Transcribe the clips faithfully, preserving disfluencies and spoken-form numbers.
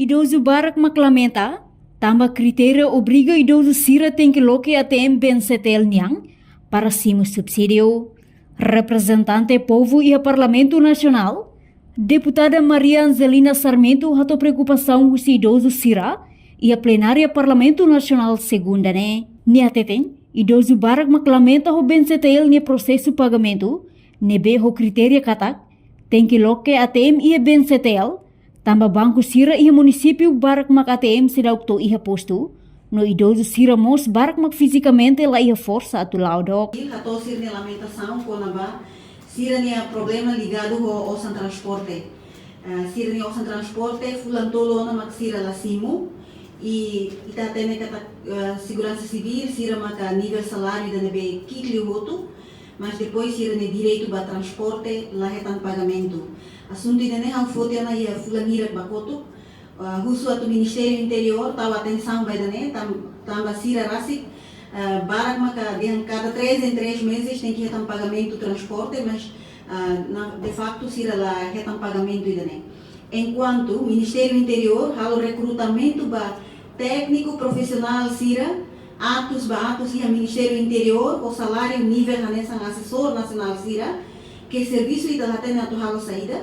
Idozu barak mak lamenta, tanba kritéria obriga idozu sira tenke loke A T M B N C T L nian para simu subsídiu. Reprezentante povu iha Parlamentu Nasionál, Deputada Maria Angelina Sarmento hato'o preokupasaun husi idozu sira iha plenária Parlamentu Nasionál Segunda ne'e. Nia hateten, idozu barak mak lamenta ho B N C T L nia prosesu pagamentu, ne'ebé ho kritéria katak tenke loke A T M iha B N C T L, tanba banku sira iha munisípiu barak mak A T M seidauk to'o iha postu, no idozu sira mós barak mak fizikamente la iha forsa atu la'o dook. Hato'o sira-nia lamentasaun kona-ba sira-nia problema ligadu ho osan transporte. Eh, sira-nia osan transporte fulan tolu ona mak sira la simu, i ita hatene katak, eh, seguransa sivíl sira maka nivel saláriu ida ne'ebé ki'ik liu hotu, mas depois sira-nia direitu ba transporte la hetan pagamentu. Asuntu ida-ne'e ha'u foti ona iha fulan hirak ba kotuk, ah, husu atu Ministériu Interiór tau atensaun ba ida-ne'e, tan-, tanba sira rasik, ah, barak maka dehan kada três em três meses tenke hetan pagamentu transporte, mas, ah, na, de facto sira la hetan pagamentu ida-ne'e. Enkuantu Ministériu Interiór halo rekrutamentu ba tékniku profisionál sira, atus ba atus iha Ministériu Interiór, ho saláriu nivel hanesan asesór nasionál sira, ke servisu ita la hatene atu halo saida,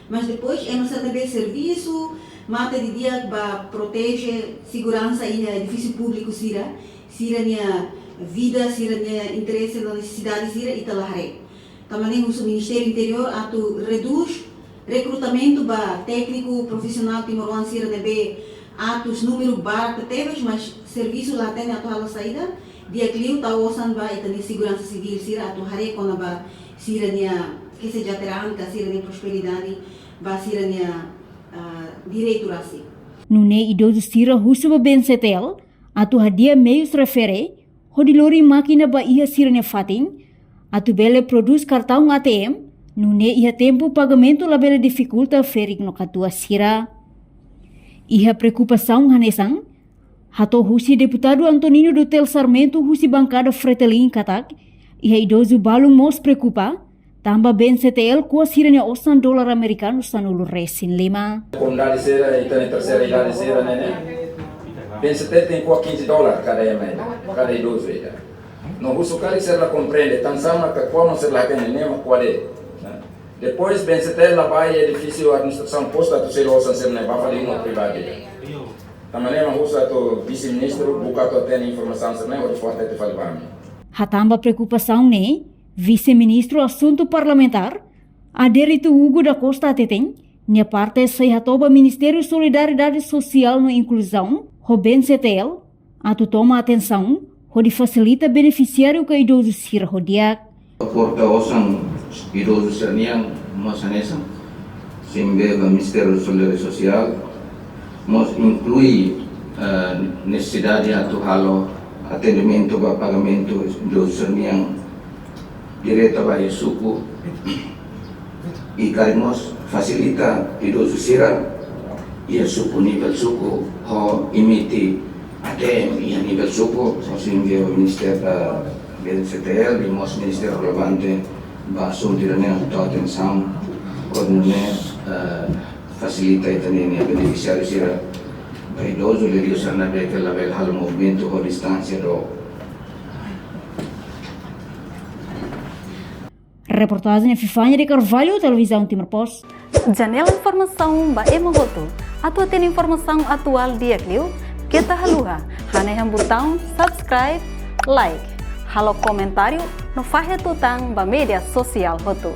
mas depois ema sira ne'ebé servisu mate didi'ak ba proteje seguransa iha edifísiu públiku sira, sira-nia vida, sira-nia interese no nesesidade sira ita la haree. Tanba ne'e husu Ministériu Interiór atu redús rekrutamentu ba tékniku profisionál timoroan sira ne'ebé atus númeru barak tebes, mas servisu la hatene atu halo saida, di'ak liu tau osan ba ita-nia seguransa sivíl sira atu haree kona-ba sira-nia kesejahteraan ka sira-nia prosperidade ba sira-nia, ah, direitu rasik. Nune'e idozu sira husu ba B N C T L atu hadi'a meius refere hodi lori mákina ba iha sira-nia fatin, atu bele prodús kartaun A T M, nune'e iha tempu pagamentu labele difikulta ferik no katuas sira. Iha preokupasaun hanesan hato'o husi Deputadu Antonino Dutel Sarmento husi bankada Fretilin katak, iha idozu balun mós preokupa, tanba B N C T L ko'a sira-nia osan dolar amerikanu sanulu resin lima. Komunidade sira, ita-nia terseira idade sira ne'e, ne'e, B N C T L tenke ko'a kinze dolar kada ema ida, kada idozu ida. No husu karik sira la komprende, tansá mak ko'a mak sira la hatene ne'e mak ko'a de'it. Depois B N C T L la bá iha edifísiu administrasaun postu atu selu osan sira-ne'e ba fali uma privadu ida. Tanba ne'e mak husu atu vise-ministru buka atu hatene informasaun sira-ne'e hodi fó hatete fali ba ami. Hatán ba preokupasaun ne'e, Vise-Ministru Asuntu Parlamentár, Adérito Hugo da Costa hateten, nia parte sei hato'o ba Ministériu Solidariedade Sosiál no Inkluzaun, ho B N C T L, atu toma atensaun hodi fasilita benefisiáriu ka idozu sira ho di'ak. Suporta osan idozu sira-nian mós hanesan, simbé ba Ministériu Solidariedade Sosiál, mós inklui, eh, nesesidade atu halo atendimentu ba pagamentu idozu sira-nian direta ba iha suku, i karik mós fasilita idozu sira iha suku, nivel suku, ho emite A T M iha nivel suku, ho simbé ba Ministériu, eh, B N C T L, i mós ministériu relevante ba asuntu ida-ne'e atu tau atensaun, hodi nune'e, eh, fasilita ita-nia benefisiáriu sira ba idozu, liuliu sira ne'ebé ke labele halo movimentu ho distánsia dook. Reportajen Epifania de Carvalho, Televizaun Timor Post. Janela informasaun ba ema hotu. Atu hatene informasaun atuál di'ak liu, keta haluha hanehan butaun subscribe, like, halo komentáriu no fahe tutan ba média sosiál hotu.